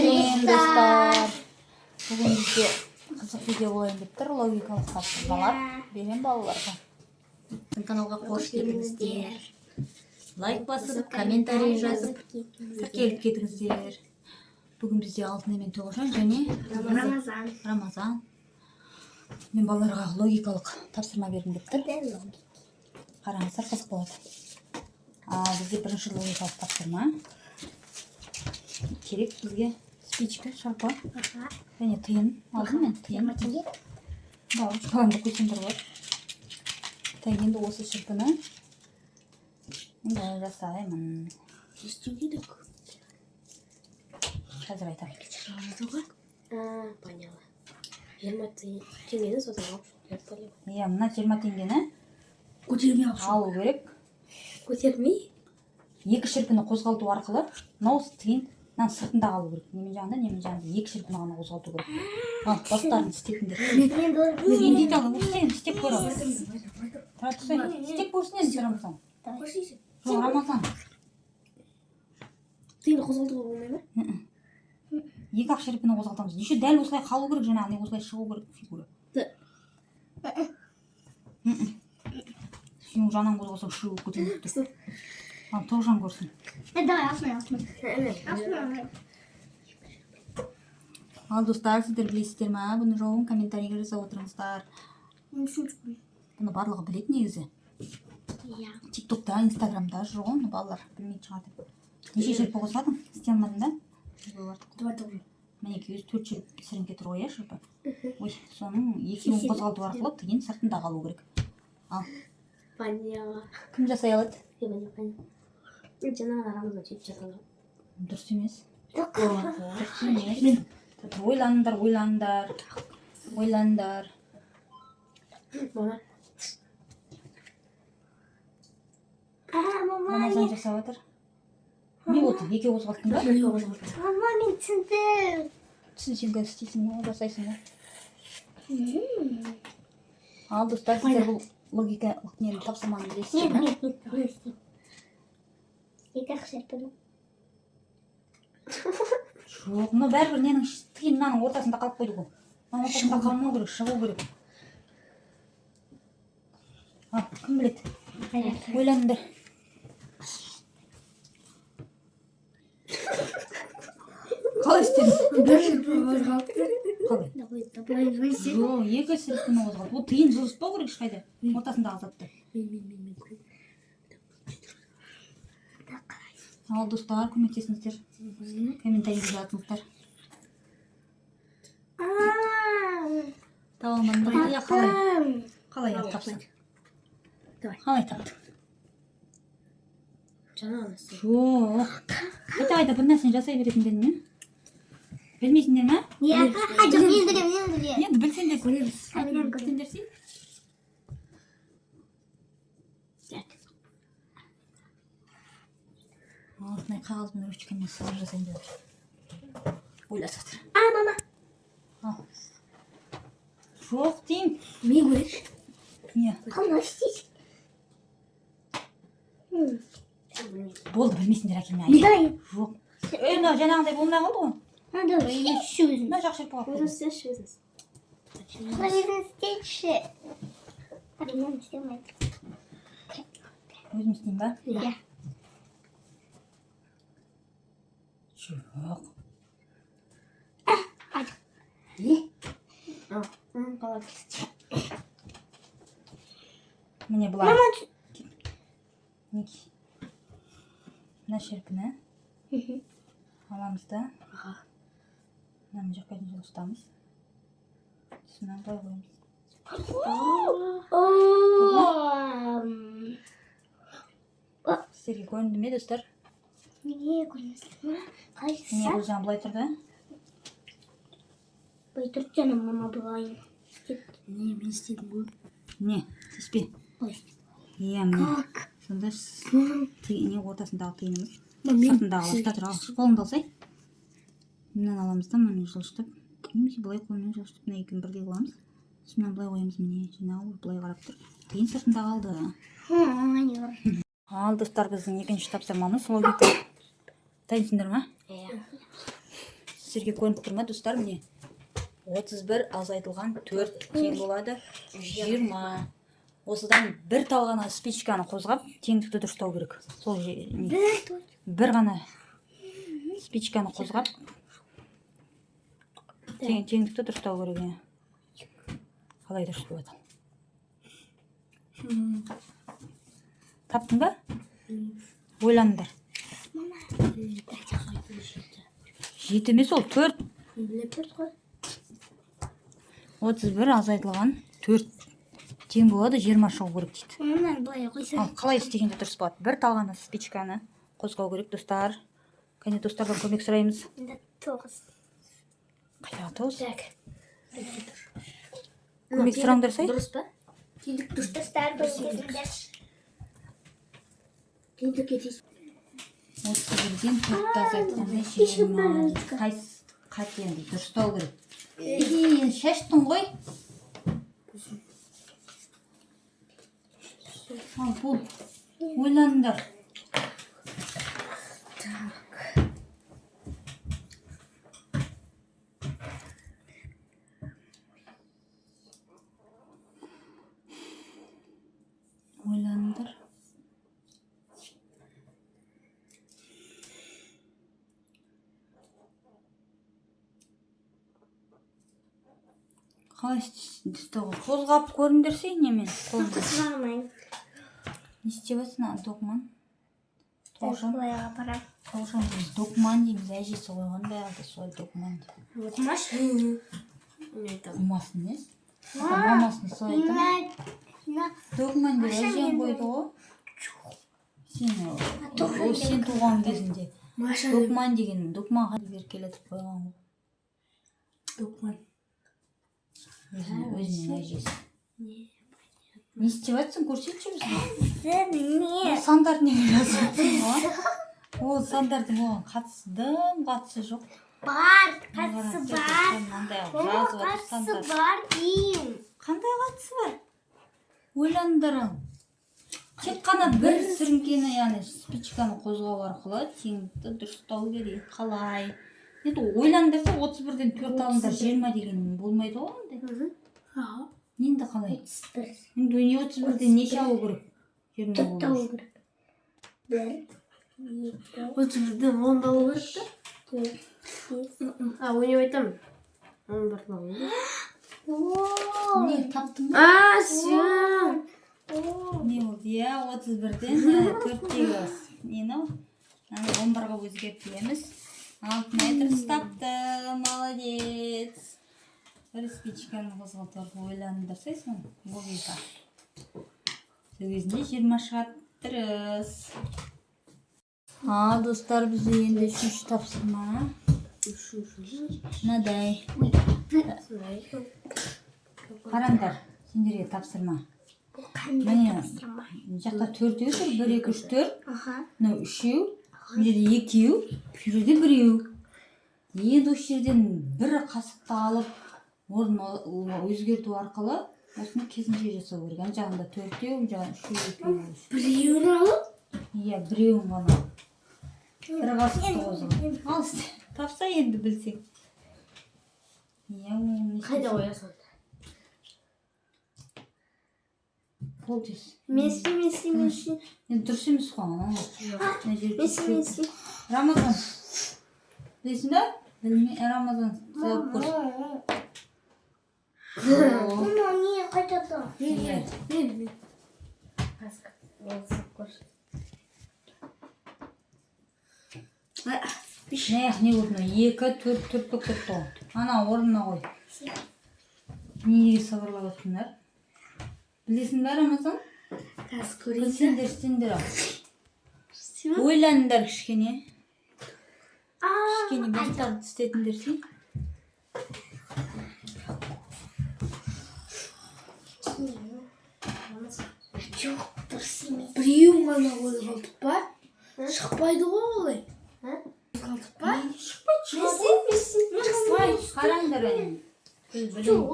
Сәлем, достар! Бүгін бізде қызық видео болайын деп тұр. Логикалық тапсырмалар беремін балаларға. Біздің каналға қош келдіңіздер. Лайк басып, комментарий жазып, тіркеліп кетіңіздер. Бүгін бізде Алтынай мен Тоғжан және Рамазан. Рамазан. Мен балаларға логикалық тапсырма бергім деп тұр. Қараңыздар, қызық болады. Бізде бірінші логикалық тапсырма. Керек бізге спичка, шырпы және тиын. Алдым мен тиын. 20 теңге. Да, ручкаларымды қойсаңдар болады. Так, енді осы шырпыны енді жасаймын. Не істеу керек? Қазір айтамын. Жазуға? А, поняла. 20 теңгені сосын алып беріп қоямын. Иә, мына 20 теңгені Көтермей алып алу керек. Көтермей? Екі шырпыны қозғалту арқылы мынау тиын мынаның сыртында қалу керек. Немен жағында, немен жағында екі шырпыны ғана қозғалту керек. Ал, бастарын істетіңдер. Мен. Енді ал, істе, істеп көр, ал. Тұра тұрсай, істеп көрсін енді Рамазан. Жоқ, Рамазан. Тиынды қозғалтуға болмай ма? Екі ақ шырпыны қозғалтамыз. Еще дәл осылай қалу керек, жаңағыдай осылай шығу керек фигура. Да. Сен жанан қозғалсаң, үшеу болып кетеді деп тұр. Ал, Тоғжан көрсін. Давай, Алтынай, Алтынай. Алтынай. Ал, достар, сіздер білесіздер ма бұны? Жауабын комментарийге жаза отырыңыздар. Бұны барлығы біледі негізі. Иә. Тик токта, Инстаграмда жүр ғой мұны, балалар білмейтін шығар деп. Неше шырпы қозғадың? Істей алмадың да? Давай, Тоғжан. Мінекей, өзі төрт шырпы сіріңке тұр ғой, иә, шырпы. Ой, соның екеуін қозғалту арқылы тиын сыртында қалу керек. Ал, Поняла. кім жасай алады? Я поняла, поняла. Жаңа ғана Рамазан сөйтіп жасаған. Дұрыс емес. Дұрыс емес. Ойланыңдар, ойланыңдар, ойланыңдар. Мама. Рамазан жасап жатыр. Не болды, екеу қозғалттың ба? Біреу қозғалтты. Мама, мен түсіндім. Түсінсең, қазір істейсің ғой, жасайсың ғой. Ал, достар, сіздер бұл логикалық нені, тапсырманы білесіздер Мен ме? мен мен істеймін. Екі ақ шырпыны. Жоқ, мынау бәрібір ненің тиын мынаның ортасында қалып қойды ғой. Мынаның ортасында қалмау керек, шығу керек. Ал, кім біледі? Ойланыңдар. Қалай істедің? Бір шырпы қозғалтты. Қалай? Давай, давай, давай. Жоқ, екі шырпыны қозғалды. Ол тиын жылжытпау керек ешқайда, ортасындағы затты. Мен, мен, мен, мен көрейін. Ал, достар, көмектесіңіздер, комментарийге жазыңыздар. Таба алмадым ба? Иә, қалай? Қалай тапсың? Давай. Қалай таптың? Жаңа ғана істедім. Жоқ, қайта қайта бір нәрсені жасай беретіндер ме? Білмейсіңдер ма? Иә, а, жоқ, мен білемін, мен білемін. Енді білсеңдер. Көреміз. Білемін. Білсеңдер ше. Так. Алтынай қағаз бен ручкамен сызып жасайын деп отыр, ойласып отыр. А, мама. Ал, жоқ деймін. Мен көрейінші. Не? Қалай істейсің? Болды, білмейсіңдер, әкелме. Давай. Жоқ, е, мынау жаңағындай болмай қалды ғой. А, давай, істейші өзің. Мына жақ шырпы қалып Өзің қойды. істеші, өзің. Өзің істейші. А, мен істей алмаймын. Өзім істеймін ба? Иә. Жоқ. Не? А, қалай? Міне, былай, мінекей, мына шірпіні аламыз да, Аха. мынаны жаққа дейін жылжытамыз, сосын мынаны былай қоямыз. О, Сіздерге көрінді ме, достар? Неге көрінбейсің? Мама, қалай Міне, жасаса? бұл жаңа былай тұр да. Былай тұрды жаңа, мама былай істеп. Не, мен істедім ғой. Не, тиіспе. Былай. Иә, міне. Как? Сонда не, ортасындағы тиынымыз Мен сыртындағы ұста тұр. Ал, қолыңды алсай. Мынаны аламыз да, мынаны жылжытып немесе былай қолмен жылжытып, мына екеуін бірдей қыламыз, сосын мынаны былай қоямыз. Міне, жаңағы былай қарап тұр, тиын сыртында қалды. Ой. Ал, достар, біздің екінші тапсырмамыз логика. Дайынсыңдар ма? Иә. Сіздерге көрініп тұр ма, достар? Міне, 31 азайтылған 4 тең болады 20. Осыдан бір тал ғана спичканы қозғап, теңдікті дұрыстау керек. Сол не, бір ғана спичканы қозғап, теңдікті дұрыстау керек, иә. Қалай дұрыс болады? Таптың ба? Ойланыңдар. Жеті емес, ол төрт. Біліп төрт қой. 31 азайтылған 4 тең болады 20 шығу керек дейді. Мынаны былай қойсаң. Ал қалай істегенде дұрыс болады? Бір тал ғана спичканы қозғау керек, достар. Кәне, достардан көмек сұраймыз. Енді 9. Қайдағы 9? Так. Көмек сұраңдар сай. Дұрыс па? Теңдік дұрыс. Достар, көмектесіңдер. Теңдікке тиіс. 31-ден төртті азайтқанда 20. Қайсы қате, енді дұрыстау керек. Ей, енді шаштың ғой. Ал бұл, ойланыңдар. Так. Ойланыңдар. Қалай істеуге, қозғап көріңдерсей, немен қолыңды. Қозғалмаймын. Не істеп жатсың, а, Докман? Тоғжан. Былай апарам. Тоғжан, біз Докман дейміз, әжесі қойған баяғыда солай Докман деп. Құмаш. Мен айтамын. Мамасы несі, мамасына солай айтамын. На, Докман деп Маша әжең мен қойды ғой сен. Ол сен туған кезінде Маша. Докман деген, Докманға деп еркелетіп қойған ғой. Докман. Өзінің әжесі. Не істеп жатсың, көрсетші бізге. Не. Ол сандарды неге жазып жатсың оған? Ол сандардың оған қатысы, дым қатысы жоқ. Бар, қатысы бар. Мынандай қылып Мама, жазып жатыр қатысы сандар. бар деймін. Қандай қатысы бар? Ойланыңдар. Ал тек қана бір сіріңкені, яғни спичканы қозғау арқылы теңдікті дұрыстау керек. Қалай енді, ойланыңдарса. 31-ден төрт алыңдар, 20 деген болмайды ғой ондай. Аха. Енді қалай? 1. Енді не, 31-ден неше алу керек 20 Төрт болу алу үшін? керек. Бір, екі, 31-ден 10 алу керек та. төрт, бес. А, ойнап айтамын. 11 алу керек. О, Не таптың ба? А, все. о. Не болды? Иә, 31-ден төрттегі нені, ана 11-ға өзгертеміз. Алтынай дұрыс тапты, молодец. Бір спичканы қозғалту арқылы ойландырсайсың, логика. Сол кезінде 20 шығады, дұрыс. Ал, достар, бізде енді үшінші тапсырма мынадай. Қараңдар, сендерге тапсырма. Бұл қандай Міне. тапсырма? Мына жақта төртеу тұр: бір, екі, үш, төрт. Аха. Мынау үшеу, мына жерде екеу, бұл жерде біреу. Енді осы жерден бір қасықты алып, орнын өзгерту арқылы осыны керісінше жасау керек. Ана жағында төртеу, мына жағында үшеу, екеу болу үшін. Біреуін алып? Иә, біреуін ғана ал. Бір қасықты қозға ал, істе. Тапса енді, білсең, иә, оны не Қайда істейсің? қоясың? Бол тез. Мен істеймін, мен істеймін, мен істеймін. Енді дұрыс емес қой анау. Мына жерде Мен істеймін, мен істеймін. Рамазан, білесің ба? Білмей, Рамазан, жасап көр. Мына не қайтады? Иә. Мен, мен. Қазір. Мен көр. Мына не болды? Мынау екі, төрт, төрт болып кетті ғой. Ана орнына қой. Неге сыбырлап отырсыңдар? Білесің бе, Рамазан? Қазір көрейін. Білсеңдер, істеңдер. Ал Істеймін. ойланыңдар кішкене, кішкене бастарды істетіңдер ше. Жоқ, дұрыс емес. Біреуін ғана қозғалтып па? Шықпайды ғой олай. Қозғалтып па? Шықпайды, шығады ғой. Шықпайды. Қараңдар әне. Жоқ.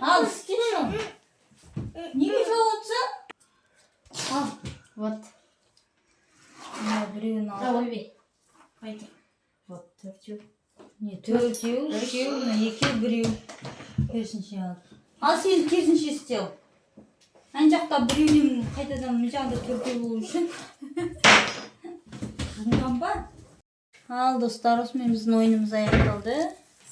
Ал істеші, неге жылап отырсың? Ал. Вот. Мына біреуін А, ал. ойбай. Қайда? Вот, төртеу. Не, төртеу, үшеу, мына екеу, біреу. Керісінше ал. Ал сен керісінше істе ал. Ана жақта біреуден қайтадан мына жағында төртеу болу үшін. Ба? Ал, достар, осымен біздің ойынымыз аяқталды.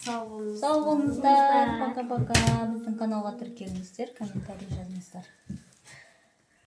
Сау болыңыз. Сау болыңыздар. Пока-пока. Біздің каналға тіркеліңіздер, комментарий жазыңыздар.